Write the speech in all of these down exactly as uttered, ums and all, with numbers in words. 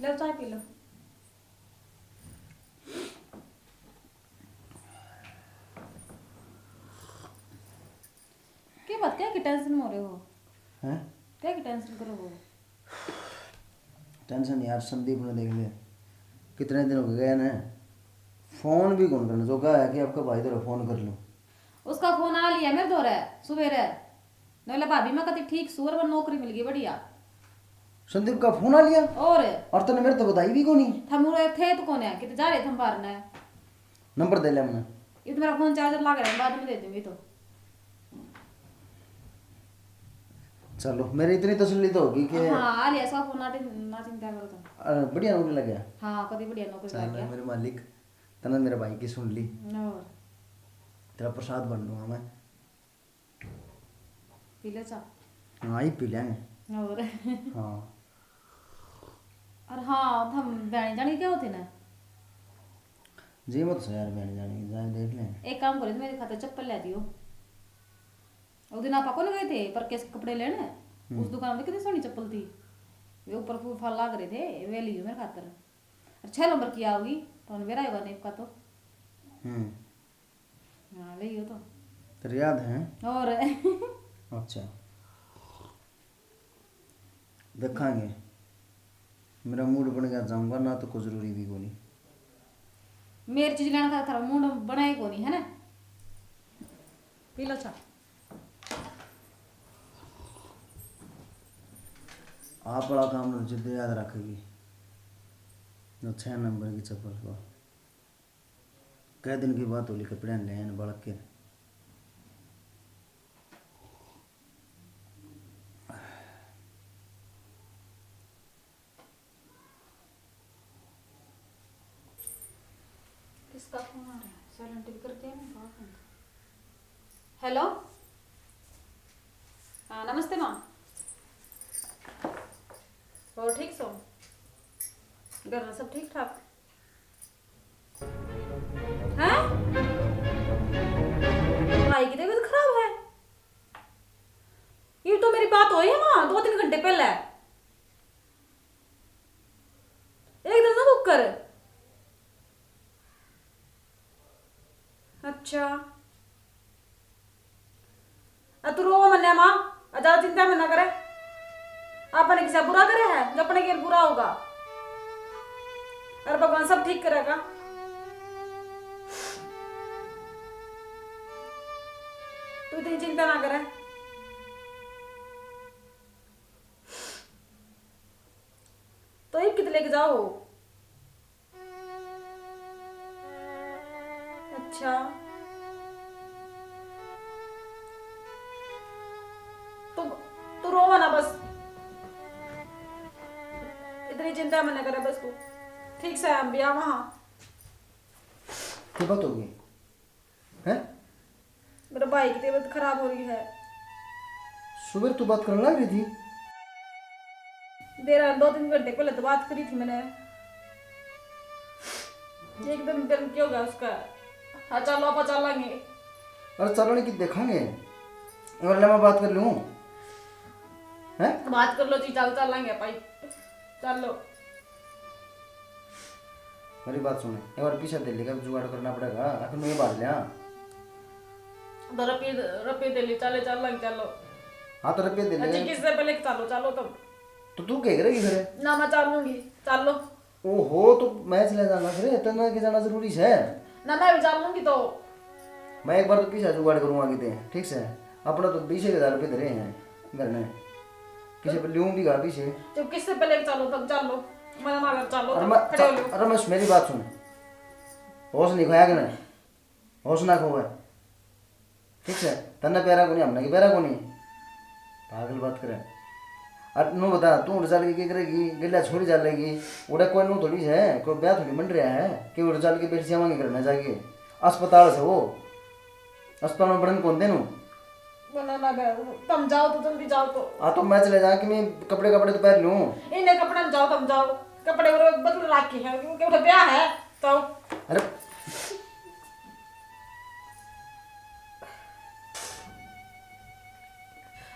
लो, चाय P low. के बात, क्या की टेंशन में हो रहे हो? हैं? क्या की टेंशन करो हो? टेंशन यार, संदीप ने देख ले, कितने दिन हो गए ना, फोन भी कौन करने जोगा है कि आपका भाई तेरा फोन कर लूं। उसका फोन आ लिया मेरे धोरे सुबेरे। नोले भाभी, मैं कती ठीक सूर पर नौकरी मिल गई बढ़िया। संदीप का फोन आ लिया? और? और तने मेरे तो बताई भी कोनी। थम उरे थे तो कोने, किते जा रहे थे हम बाहर ने। नंबर दे ले हमने। ये तो मेरा फोन चार्जर लग रहा है, बाद में दे दूंगी तो। चलो, मेरी इतनी तसल्ली तो होगी कि हाँ, आ लिया इसका फोन, ना टिन-, ना चिंता करो तुम। अ, बढ़िया नौकरी लग गया। हाँ, कभी बढ़िया नौकरी चल, लग गया। मेरे मालिक, तने मेरे भाई की सुन ली। और? तेरा प्रसाद बन लूंगा मैं। पी ले चा। हाँ, ही पी लेंगे। और? हाँ। और हाँ, हम बहनी जाने क्या होते ना? जी मत सो यार, बहनी जाने की, जाए देख लें। एक काम करो, मेरे खातर चप्पल ले दियो। उस दिन आप कौन गए थे पर के कपड़े लेने? हम्म। उस दुकान में कितनी सोहनी चप्पल थी, वे ऊपर फूफा लाग रहे थे, वे लियो मेरे खातर। और छह नंबर की आओगी तो उन्हें बेरा होगा नेप का तो। हम्म। हाँ, ले यो तो। तेरे याद है? और? अच्छा। देखांगे। मेरा मूड बन गया, जाऊंगा ना तो कोई जरूरी भी कोनी। मेरी चीज लेने का थारा मूड बना ही कोनी, है ना? पी लो चा। आप वाला काम जिद याद रखेगी। जो छह नंबर की चप्पल को। कै दिन की बात होली, कपड़े लेन बालक के। किसका फोन आ रहा है? साइलेंट भी कर दिया ना, बात नहीं। हेलो, हाँ, नमस्ते माँ। और ठीक सो? घर में सब ठीक ठाक? हैं? भाई की तबीयत खराब है? ये तो मेरी बात हुई है वहां दो तीन घंटे पहले। एकदम ना बुक कर। अच्छा। आ तू रो मन्ने माँ, आ ज्यादा चिंता मन्ना करे। आपने किसा बुरा करे है जो अपने गेल बुरा होगा? अरे भगवान सब ठीक करेगा। तू इतनी चिंता ना करे। तो एक कित लेके जाओ। अच्छा, तू, तू रोवा ना बस, इतनी चिंता मत करे बस तू। ठीक से हम भी आवा हाँ। क्या बात हो गई? हैं? मेरे भाई की तबीयत खराब हो रही है। सुबह तू बात करने लग रही थी। देर रात दो तीन घंटे पहले तो बात करी थी मैंने। एकदम दिल क्यों गया उसका। हाँ, चलो, आप चलेंगे। अरे, चलने की देखेंगे। और ले, मैं बात कर लूँ। हैं? बात कर लो जी, चल, चलेंगे भाई। चलो। मेरी बात सुन, एक बार पीछे दे लेकर जुगाड़ करना पड़ेगा, आखिर मैं ये बात लिया। तो रपे, रपे दे ले, चले, चल लंग, चलो। हाँ, तो रपे दे ले। अच्छी किस्त से पहले चलो, चलो तुम। तो तू क्या करेगी फिर? ना, मैं चलूंगी, चलो। ओहो, तो मैं चले जाना फिर, इतना के जाना जरूरी है? ना, मैं भी चलूंगी तो। मैं एक बार तो पीछे जुगाड़ करूंगा किते, ठीक से? अपना तो बीस एक हजार रुपये धरे हैं घर में, किसी पे लूं भी गा पीछे। तो किससे पहले चलो, तब चलो, मना ना कर, चलो, अरे तब मैं, खड़े हो लो। अरे मैं, मेरी बात सुन, होश नहीं खोया कि नहीं? होश ना खोवे, ठीक है? तन्ने प्यारा कोनी, हमने की प्यारा कोनी, पागल बात करे। अरे नू बता, तू उड़ चल के क्या करेगी? गेल्या छोड़ी जा लेगी, उड़े कोई नू थोड़ी है, कोई ब्याह थोड़ी बन रहा है कि उड़ चल के बैठ जावांगे घर में जाके। अस्पताल से वो, अस्पताल में बड़न कौन देनू? मना ना कर, तुम जाओ तो जल्दी जाओ तो। हाँ, तो मैं चले जा कि मैं कपड़े, कपड़े तो पहन लूँ। इन्हें कपड़े में जाओ, तुम जाओ, कपड़े और बदल रखे हैं क्योंकि उठे ब्याह है तो। अरे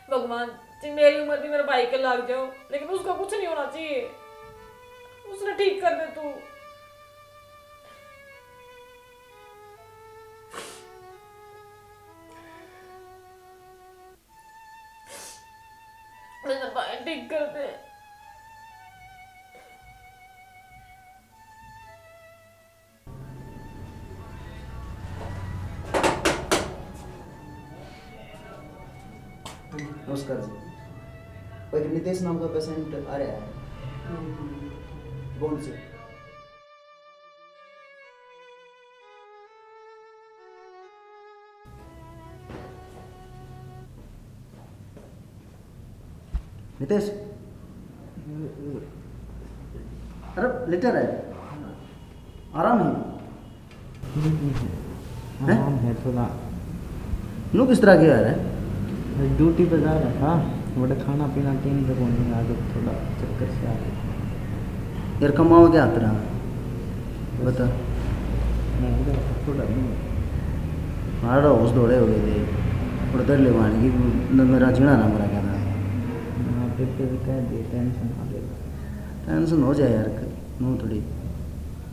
भगवान जी, मेरी उम्र भी मेरे भाई के लाग जाओ, लेकिन उसका कुछ नहीं होना चाहिए। उसने ठीक कर दे तू। मेरा भाई ठीक कर दे। नमस्कार जी, एक नितेश नाम का पेशेंट आ रहा है। कौन से? नितेश, अरे लेटर है, आराम है। हैं? आराम है थोड़ा। नू किस तरह गया है? ड्यूटी पे जा रहा था, बड़ा खाना पीना टाइम पे कोनी, आज थोड़ा चक्कर से आ गया। यार कमाओ क्या हाथ रहा? बता। मैं उधर थोड़ा नहीं। मारा होश दौड़े हो गए थे। और तेरे ले वाणी की न मेरा जीना ना मरा क्या था? हाँ, पेपर भी कह दे, टेंशन ना ले। टेंशन हो जाए यार, नू थोड़ी।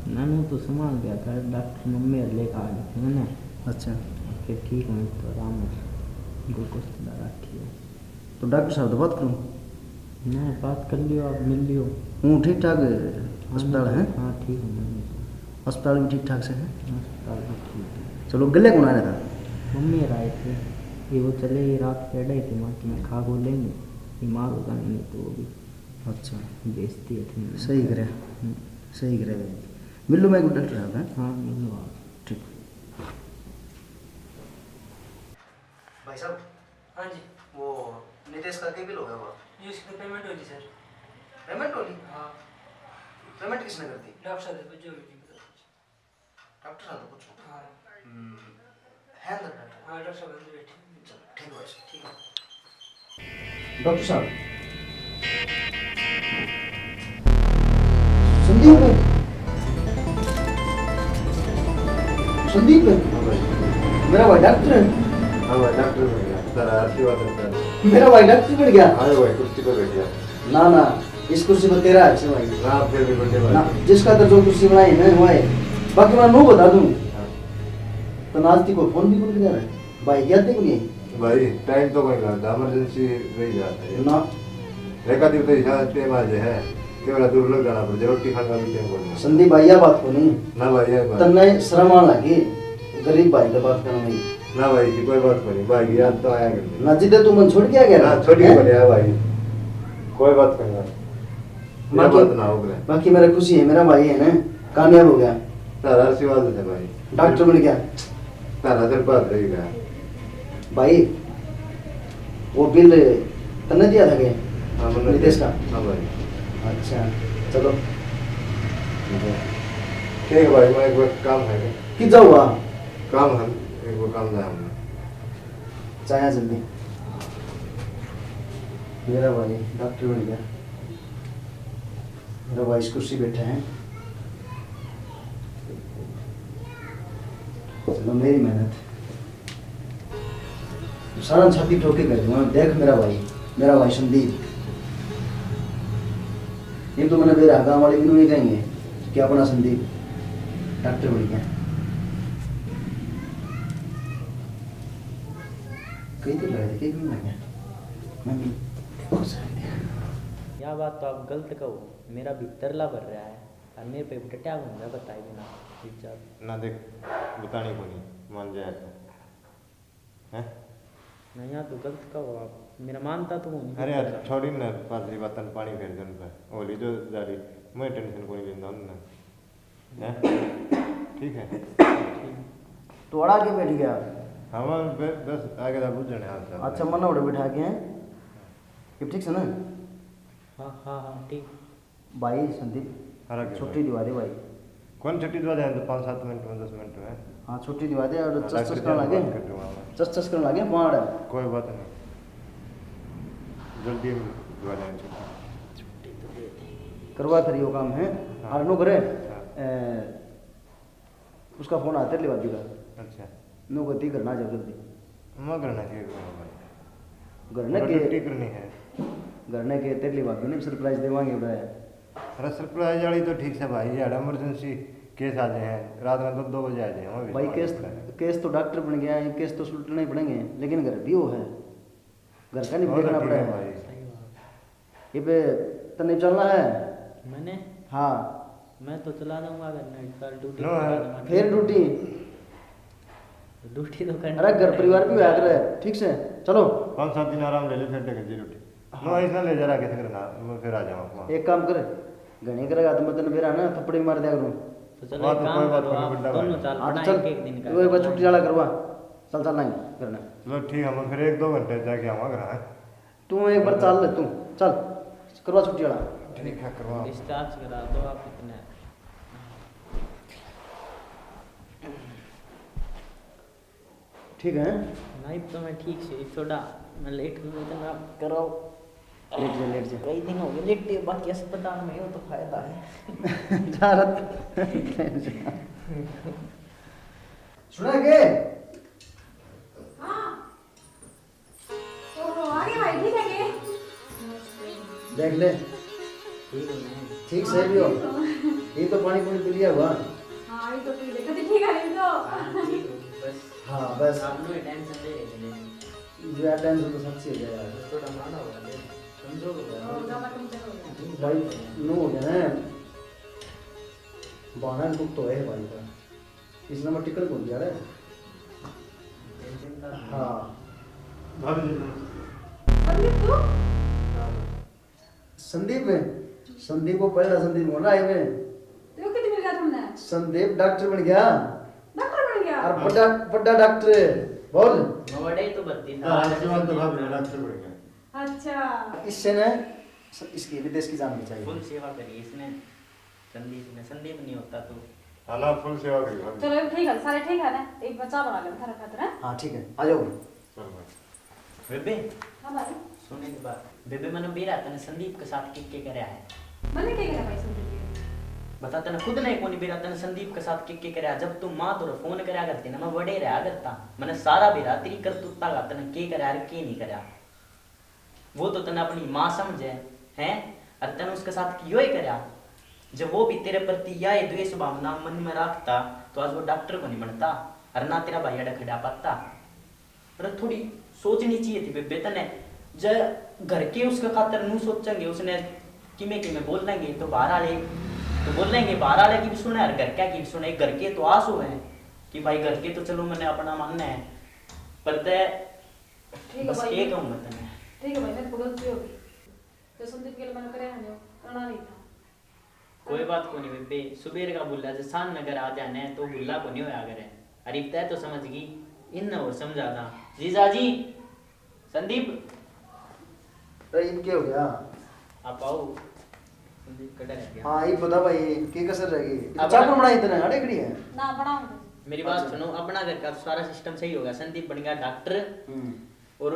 ना, नू तो संभाल गया था, डॉक्टर मम्मी लेकर आ गए थे ना। अच्छा। फिर ठीक हुई तो आराम है, ग्लूकोज चला रखी है। तो डॉक्टर साहब तो बात करूँ? मैं बात कर लियो, आप मिल लियो। हूँ ठीक ठाक अस्पताल है? हाँ, ठीक हूँ मैं। अस्पताल भी ठीक ठाक से है? अस्पताल भी ठीक है। चलो, गले कौन आ रहा था? मम्मी और आए थे, ये वो चले, ये रात के अढ़ाई थे, माँ की मैं खा खो लेंगे, बीमार हो जाएंगे, नहीं तो वो भी अच्छा। बेइज्जती है इतनी। सही करे। हम्म। सही करे भाई। मिल लो मैं डॉक्टर साहब, हैं? हाँ, मिल लो आप। ठीक। भाई साहब। हाँ जी। वो नितेश का के बिल हो गया हुआ? जी, उसकी तो पेमेंट हो गई सर। पेमेंट हो गई? हाँ। पेमेंट किसने कर दी? डॉक्टर साहब से पूछो, मुझे नहीं पता। डॉक्टर साहब से पूछो। हाँ। हम्म, है अंदर डॉक्टर? हाँ, डॉक्टर साहब अंदर बैठे हैं। चलो, ठीक है भाई साहब। ठीक है। डॉक्टर साहब। संदीप है। संदीप है। हाँ भाई। मेरा भाई डॉक्टर है। हाँ भाई, डॉक्टर बन गया। तेरा आशीर्वाद है तेरा। मेरा भाई डॉक्टर बन गया। हाँ भाई, कुर्सी पर बैठ गया। ना, ना, इस कुर्सी पर तेरा है भाई। हाँ, फिर भी बर्थडे भाई। ना, जिसका तो जो कुर्सी बनाई है ना, वो है। बाकी मैं नू बता दूँ। हाँ। तो नाज ती को फोन भी बोल के जा रहा है। भाई क्या थे कोनी? भाई, टाइम तो कोई ना, इमरजेंसी रही जाता है। ना। एक आदमी तो इशारा टाइम आ जाए है, केवल दूर लग जाना पड़ जाए, रोटी खाने का भी टाइम कोनी। संदीप भाई, या बात कोनी। ना भाई, या बात। तन्ने शर्म आने लगी, गरीब भाई की बात करने में। ना भाई जी, कोई बात कोनी, भाई याद तो आया करते। ना जिदे तू मन छोड़ के आ गया ना, ना? छोड़ के हैं? बोले, हाँ भाई, कोई बात कोनी। या बाकी, बात ना हो गया। बाकी मेरा खुशी है, मेरा भाई है ना, कामयाब हो गया। तारा आशीर्वाद है भाई। डॉक्टर बन गया। तारा सिर पर रह गया। भाई, वो बिल तन्ने दिया था के? हाँ, मैंने नितेश का? हाँ भाई। अच्छा, चलो। ठीक है भाई, मैं एक बार काम है। कि जाऊँगा? काम है, एक बार काम जाए हमने। चाहे जल्दी। मेरा भाई डॉक्टर बन गया। मेरा भाई इस कुर्सी बैठा है। चलो, मेरी मेहनत। सारा छाती ठोक के कह दूंगा, देख मेरा भाई, मेरा भाई संदीप। ये तो मैंने मेरे गांव वाले भी नहीं कहेंगे कि अपना संदीप डॉक्टर बन गया। कहीं तो लड़ाई के भी लगे। मम्मी, देखो सारे। या बात तो आप गलत कहो, मेरा भीतर ला भर रहा है और मेरे पे डटा घूम रहा है, बताए बिना। चुपचाप। ना देख, बतानी कोनी, मान जाए तो। हैं? नहीं, या तो गलत कहो आप, मेरा मानता तो नहीं। अरे यार, छोड़ी ना, पाछली बातन पानी फेर दे उन पे। होली जो जा रही, मैं टेंशन कोनी लेंदा उनने। हैं? ठीक है। तो अड़ा के बैठ गया? हाँ, मैं बे-, बस आगे जा बुझने हाल चाल। अच्छा, मन उड़े बिठा के हैं। ये ठीक से ना? हाँ, हाँ, हाँ, ठीक। भाई संदीप, हाँ, रख दे छुट्टी भाई। दिवा दे भाई। कौन छुट्टी दिवा दे? तो पाँच सात मिनट में, दस मिनट में। हाँ, छुट्टी दिवा दे। और हाँ, चस डॉक्टर चस जी करने से लगे। बात कर दूंगा मैं। चस चस करने लगे, मार। कोई बात नहीं, जल्दी हम दिवा देंगे छुट्टी। छुट्टी तो दे दी। करवा फिर यो काम है। हाँ। और नो करे, हाँ। ए, उसका फोन आता है, तेरे भाभी का। अच्छा। नो कहती, "घर ना जाओ जल्दी।" मैं घर ना के करूँगा भाई। घर ना थोड़ा के, छुट्टी करनी है। घर ना के, तेरे लिए भाभी ने भी सरप्राइज देवांगे उड़ा है। अरे, सरप्राइज वाली तो ठीक से भाई, यार, इमरजेंसी केस आ जाए हैं, रात में दो दो बजे आ जाए, वहाँ भी भाई, केस, केस तो डॉक्टर बन गया है, केस तो सुलटने ही पड़ेंगे, लेकिन घर भी वो है, घर का नहीं देखना पड़ेगा भाई। ये पे तन्ने चलना है? मैंने? हाँ। मैं तो चला जाऊंगा घर में, कल ड्यूटी। फिर ड्यूटी? ड्यूटी तो करनी। अरे, घर परिवार भी होया करे, ठीक से। चलो, पाँच सात दिन आराम ले ले, फिर देखेंगे ड्यूटी। हाँ। इसने ले जा रहा किसी के ना, मैं फिर आ जाऊंगा। एक काम कर, घणे करेगा तो मैं तन्ने फिर ना थप्पड़ भी मार दिया करूँ। तो चलो, एक काम करो, आप दोनों चल पड़ा, एक एक दिन का। एक बार छुट्टी वाला करवा, चल चल लाएंगे करना। चलो ठीक है, मैं फिर एक दो घंटे जाके आऊंगा घर। तू एक बार चल, तू चल, करवा छुट्टी वाला। ठीक है, करवा। डिस्चार्ज करा दो आप इतने। ठीक है। नहीं तो मैं ठीक से थोड़ा, मैं लेट हूँ, इतना कराओ। लेट जा, लेट जा। कई दिन हो गए लेटे, बाकी अस्पताल में हो तो फायदा है। जा रहा। सुना के? हाँ। ओहो, आ गए भाई, ठीक है के? देख ले। ठीक हो ना? ठीक से भी हो। ठीक हो। ये तो पानी पूरी पी लिया हुआ। हाँ, ये तो पी ले। कभी ठीक है, ये तो। हाँ, ठीक हो, बस। हाँ, बस। आप लोग टेंशन ले रहे थे। यार, टेंशन तो सच्ची हो गया यार। थोड़ा माना होगा, कमजोर हो गया। हाँ, ज्यादा कमजोर हो गया। भाई, नो हो गया ना। बाना दुख तो है भाई का। इसने मैं टिकट बोल दिया रे। हाँ। भाभी जी। संदीप तू? संदीप है। संदीप को पहला संदीप बोल रहा है मैं। तो कितने मिल गया तुमने? संदीप डॉक्टर बन गया। डॉक्टर बन गया? और बड़ा, बड़ा डॉक्टर है। बोल। मैं बड़ा ही तो भर्ती था। हाँ, आशीर्वाद तो भाभी डॉक्टर बन गया। अच्छा। इससे ने स-, इसकी विदेश की जान बचाई। फुल सेवा करी इसने। संदीप ने, संदीप नहीं होता तो। हाँ ना, फुल सेवा करी भाभी। चलो, ठीक है, सारे ठीक है ना? एक बार चाय बना ले थारे खातिर, हैं? हाँ, ठीक है, आ जाओ। चल भाई। बेबे। हाँ भाई। सुन एक बात। बेबे, मैंने बेरा तने संदीप के साथ के के करया है? मैंने के करया भाई संदीप के? बता, तने खुद ने कोनी बेरा तने संदीप के साथ के के करया। जब तू माँ तोरे फोन करया करती ना, मैं बड़े रहा करता। मैंने सारा बेरा तेरी करतूता का तने के करया और के नहीं करया। वो तो तन्ने अपनी माँ समझे, हैं? अर तन्ने उसके साथ यो ही करया। जब वो भी तेरे प्रति या ये द्वेष भावना मन में रखता, तो आज वो डॉक्टर को नहीं बनता, अर ना तेरा भाई अड़ा खड़ा पाता। अरे, थोड़ी सोचनी चाहिए थी बेबे तन्ने। जब घर के उसके खातर नू सोचेंगे, उसने किमे किमे बोलेंगे, तो बाहर आले तो बोलेंगे, बाहर आले की भी सुने, अर घर क्या की भी सुने। घर के तो आस हो है कि भाई, घर के तो चलो मैंने अपना मानना है, पर तै ठीक है बस भाई। के कहूँ मैं तन्ने? ठीक है भाई, मेरे को गलती होगी। तो संदीप के लिए मैंने करे हैं जो करना नहीं था। कोई बात कोनी बेबे, सुबेर का भुल्ला जे शान नगर आ जाने तो भुल्ला कोनी होया करे। अरे तै तो समझ गई, इन और समझा दा। जीजा जी, संदीप। अरे इनके हो गया? आप आओ। संदीप कड़ा रह गया। हाँ, ये बता भाई, के कसर रह गई? अब चाय बनाई तने, अड़े खड़ी है। ना बनाऊंगा। मेरी बात सुनो, अपना घर का सारा सिस्टम सही होगा। संदीप बन गया डॉक्टर। हम्म। और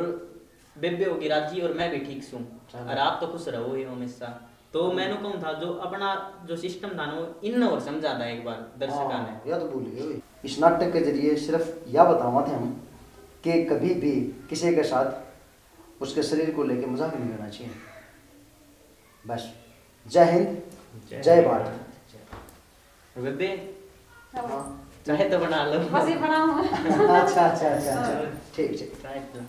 बेबे होगी राजी और मैं भी ठीक सूं। चलो। और आप तो खुश रहो ही हमेशा। तो मैं न्यू कहूँ था, जो अपना जो सिस्टम था ना, वो इन और समझा था एक बार दर्शकों ने। हाँ, या तो भूल गए भाई। इस नाटक के जरिए सिर्फ या बतावा थे हम कि कभी भी किसी के साथ उसके शरीर को लेके मजाक नहीं करना चाहिए। बस। जय हिंद, जय जय हिंद। भारत। बेबे, हाँ। चाय तो बना लो। बस ये बनाऊँ। अच्छा, अच्छा, अच्छा, अच्छा। हाँ। ठीक, ठीक। चाय तो।